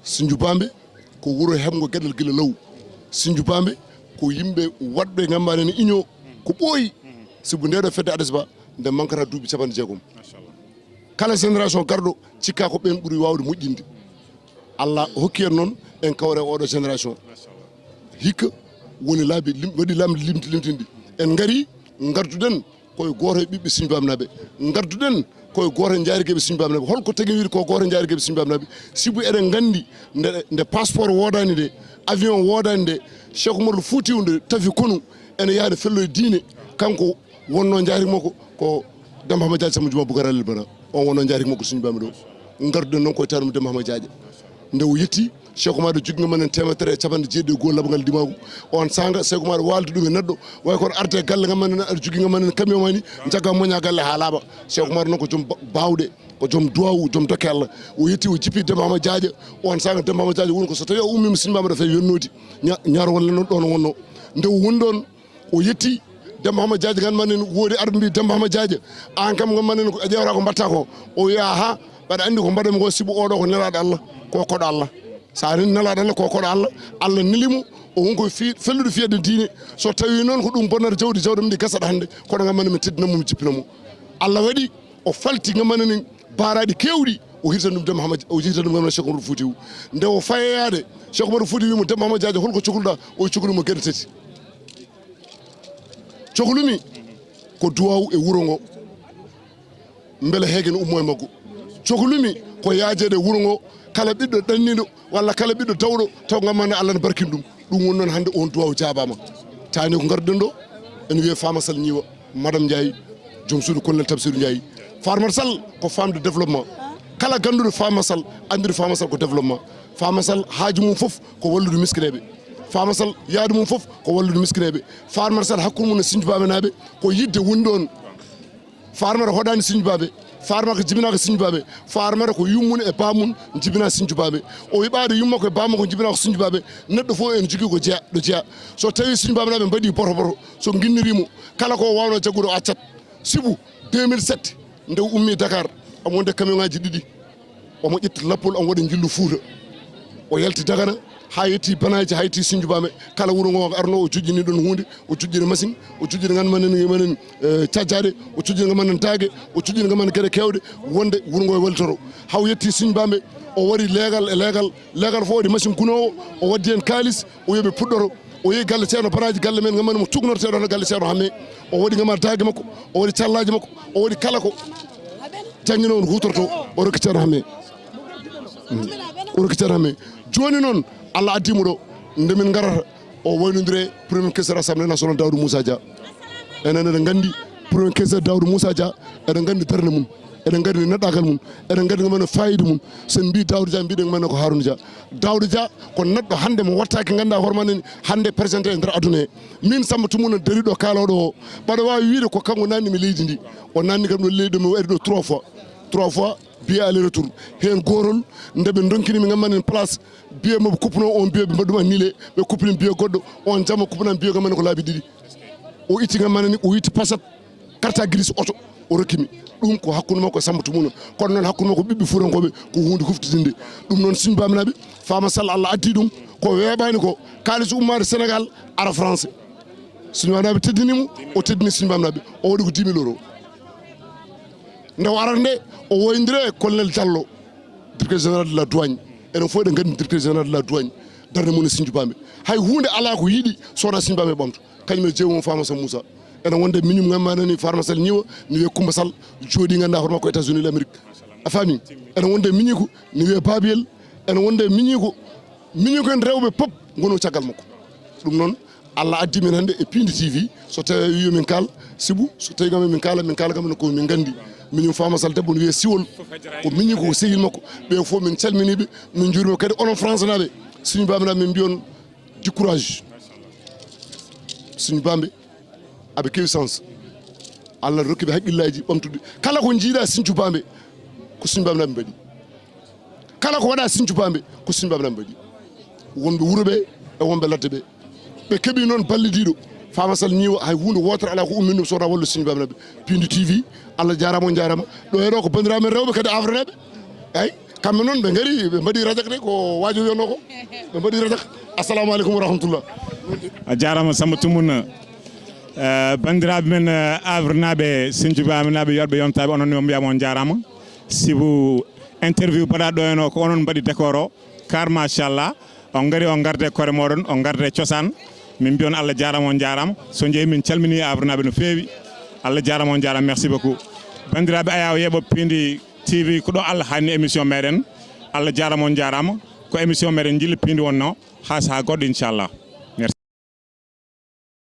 Sinthiou Bambe ko wuro heɓngo geɗal gila law. Sinthiou Bambe ko yimɓe waɗɓe ngam mbaɗa ne iñoo ko ɓooyi. Sibu nde ɗo fedde adesba nde mankata duuɓi capanɗe jeegom. Kala génération garɗo cikka ko ɓeen ɓuri waawde moƴƴinde. Allah hokki en noon en kawre oɗo génération. Hikka woni laabi lim-, waɗi lamɗi limti limtinɗi. En ngari, ngarduɗen koye gooto e ɓiɓɓe Sinthiou Bambenaaɓe. Ngarduɗen koye gooto e njaarigeeɓe Sinthiou Bambenaaɓe. Holko tagi wiide ko gooto e njaarigeeɓe Sinthiou Bambenaaɓe? Sibu eɗen nganndi nde, nde passeport woodaani nde, avion woodaani nde, Cheikh Oumar Foutiyou nde tafi konu ene yaha ne felloye diine. Kanko wonnoo njaarigi makko ko Demba Hama Jaaja Samba Juma Boubacar Alil Bara. On wonnoo njaarigi makko Sinthiou Bambe ɗo. Ngarduɗen noon koye taanum Demba Hama Jaaja. Nde o yetti, Cheikh Oumar jogi ngam men teemedere e capanɗe jeeɗiɗi e go'o laɓngal ndimaagu. On saanga, Cheikh Oumar waaldi ɗum e neɗɗo. Way kono arde galle ngam men, aɗa jogi ngam men camion ma ni, njagga moña galle haa laaɓa. Cheikh Oumar noon ko joom ba-, baawɗe, ko joom duwaawu, joom dokke Allah. O yetti, o jippi Demba Hama Jaaja. On saanga Demba Hama Jaaja woni ko so tawi o ummiima Sinthiou Bambe ɗo fay yonnoodi. Ña-, ñaar walla noon ɗoon wonnoo. Nde o woni ɗoon, O yetti Demba Hama Jaaja, ngan manen woodi arɓe mbi Demba Hama Jaaja, an kam ngan manen a ƴeewata ko mbatta ko. O wiya ha, mbaɗa anndi ko mbaɗami ko, sibu oɗo ko nelaaɗo Allah, ko koɗo Allah. So a nani nelaaɗo Allah, ko koɗo Allah, Allah neli mo, o won ko fi-, fellude fiyande diine. So tawi noon ko ɗum bonnata jawdi, jawdi mum ndi gasata hannde, kono ngan manen mi teddina mo, mi jippina mo. Allah waɗi o falti ngan manen baaraaɗi keewɗi, o hirtan ɗum Demba Hama, o hirtan ɗum ngan manen Cheikh Oumar Foutiyou. Nde o fayeyaade, Cheikh Oumar Foutiyou wi mo, Demba Hama Jaaja, holko cokluɗa? O cokli mo geɗe tati. Coklumi ko duwaawu e wuro ngo, mbele heege ne ummo e maggo. Coklumi ko yaajeede e wuro ngo, kala ɓiɗɗo ɗanniiɗo walla kala ɓiɗɗo dawɗo, taw ngan manen Allah ne barkini ɗum. Ɗum woni noon hannde on duwaawu jaabaama. Taani ko ngarduɗen ɗo, ene wiyee Fama Sall Ñiiwa, Madame Ndiaye, joom suudu Colonel Tamsir Ndiaye. Farmata Sall ko femme de développement. Kala gannduɗo Fama Sall, anndude Fama Sall ko développement. Fama Sall haaju mum fof ko wallude miskineeɓe. Fama Sall yaadu mum fof ko wallude miskineeɓe. Farmata Sall hakkunde mum e Sinjubaaɓe naaɓe ko yiɗde woni ɗoon. Farmata hoɗaani Sinjubaaɓe. Farmata ko jibinaaka Sinjubaaɓe. Farmata ko yummum e bammum jibina Sinjubaaɓe. O yiɓaade yumma ko e bamma ko jibina ko Sinjubaaɓe. Neɗɗo fof ene jogii ko jeya, ɗo jeya. So tawi Sinjubaaɓe naaɓe mbaɗi boto boto, so nginniri mo, kala ko o waawno jaggude o accat. Sibu deux mille sept, nde o ummi Dakar, omo wonde camion ŋaaji ɗiɗi. Omo ƴetti lappol, omo waɗa njillu Fuuta. O yalti Dagana, haa yetti Banaaji, haa yetti Sinjubaaɓe. Kala wuro ngo arno, o joƴƴini ɗon huunde, o joƴƴini machine, o joƴƴini ngan manen, manen, eh, cajjaaɗe, o joƴƴini ngan manen daage, o joƴƴini ngan manen geɗe keewɗe, wonde wuro ngo e wallitoro. Haa o yetti Sinjubaaɓe, o waɗi leegal e leegal, leegal fof waɗi machine gunoowo, o waddi heen kaalis, o wiyi ɓe puɗɗoro. O yehi galle Ceerno Baraaji, galle men ngamani mo cuknorteeɗo hono galle Ceerno Hamme. O waɗi ngama daage makko, o waɗi callaaji makko, o waɗi kala ko jannginoo on huutorto, o rokki Ceerno Hamme. Mm. O rokki Ceerno Hamme. Jooni noon, Allah addi mo ɗo, nde min ngarata, o waynondire Premier Ministre Assemblée Nationale Daouda Moussa Dia. Enen eɗen nganndi Premier Ministre Daouda Moussa Dia, eɗen nganndi darnde mum, eɗen nganndi neɗɗaagal mum, eɗen nganndi ngamano faayiida mum. So en mbii Daouda Dia, mbiɗen ngamano ko Harouna Dia. Daouda Dia ko neɗɗo hannde mo wattaaki, nganndaa hoore ma nani hannde présenté e nder aduna he. Min Samba Tumuna dariɗo kaalooɗo o, mbaɗa waawi wiide ko kanko nanni mi leydi ndi. O nanni kam ɗo leydi ɗo, mi waɗi ɗo trois fois. Trois fois, billet aller retour. Heen gootol, nde ɓe ndonkini mi ngamman en place, billet mo ɓe kuppuno on billet ɓe mbaɗi ɗum annulé, ɓe kuppini billet goɗɗo, on jamma kuppunan billet ngamman ko laabi ɗiɗi. O itti ngamman ni, o itti pasat, carte grise oto, o rokki mi. Ɗum ko hakkunde makko e Samba Tumuna. Kono noon hakkunde makko ɓiɓɓe Fuutankooɓe ko huunde huftidinde. Ɗum noon Sinjubaaɓe naaɓe, Fama Sall Allah addi ɗum, ko weeɓaani ko, kaalis ummaade Sénégal ara France. Sinjubaaɓe naaɓe teddini mo, o teddini Sinjubaaɓe naaɓe, o waɗi ko dix mille euros. Nde o arata nde, o woyondire e Colonel Diallo, directeur général de la douane. Enen fof eɗen nganndi directeur général de la douane, darnde mum e Sinjubaaɓe. Hay huunde alaa ko yiɗi so wonaa Sinjubaaɓe ɓamto. Kañum e jeewum Fama Sall Moussa. Ene wonde miñum ngamma nani Farma Sall Ñiiwa, ne wiyee Coumba Sall, jooɗii nganndaa hoore makko États-Unis l'Amérique. A faami? Ene wonde miñiiko, ne wiyee Babiyel. Ene wonde miñiiko, miñiiko en rewɓe pop ngonoo caggal makko. Ɗum noon, Allah addi min hannde e Piindi T V, so tawii o wiyi min kaal, sibu so tawii kam min kaala, min kaala kam ko min nganndi. Miñum Fama Sall debbo ne wiyee Siwol, ko miñiiko, ko sehil makko. Ɓe fof min calminii ɓe, min njuuriima kadi onon France naaɓe. Sinjubaaɓe naaɓe min mbiyon du courage. Sinjubaaɓe, aɓe keewi chance. Allah rokki ɓe haqqillaaji ɓamtuɗi. Kala ko njiiɗa Sinjubaaɓe, ko Sinjubaaɓe naaɓe mbaɗi. Kala ko waɗa Sinjubaaɓe, ko Sinjubaaɓe naaɓe mbaɗi. Wonɓe wuro ɓe e wonɓe ladde ɓe. Ɓe keɓi noon ballidiiɗo. Fama Sall Ñiiwa, hay huunde wootere alaa ko ummini ɗum so wonaa wallu Sinjubaaɓe naaɓe. Piindi T V, Allah jaaraama, on jaaraama. Ɗo e ɗo ko banndiraaɓe men rewɓe kadi Aafrnaaɓe. Eey, kamɓe noon ɓe ngari, ɓe mbaɗi rajak de, ko waajo wiyatnoo ko. Ɓe mbaɗi rajak. Assalamu aleykum wa rahmatullah. A jaaraama Samba Tumuna. Eh, banndiraaɓe men, eh, Aafrnaaɓe, Sinjubaaɓe naaɓe, yorɓe yontaaɓe, onon ne on mbiyaama on jaaraama. Sibu interview mbaɗaaɗo ɗo heen o, ko onon mbaɗi décor o. Kar machallah. On ngari, on ngarde koore mooɗon, on ngarde cosaan. Min mbiyon Allah jaaraama, on jaaraama. So njehi min calmini Aafrnaaɓe no feewi. Allah jaaraama, on jaaraama. Merci beaucoup. Banndiraaɓe ayaawo yeeɓo Piindi T V, ko ɗo Allah hanni émission meɗen. Allah jaaraama, on jaaraama. Ko émission meɗen Jilli Piindi wonnoo. Haa sahaa goɗɗo, inchallah.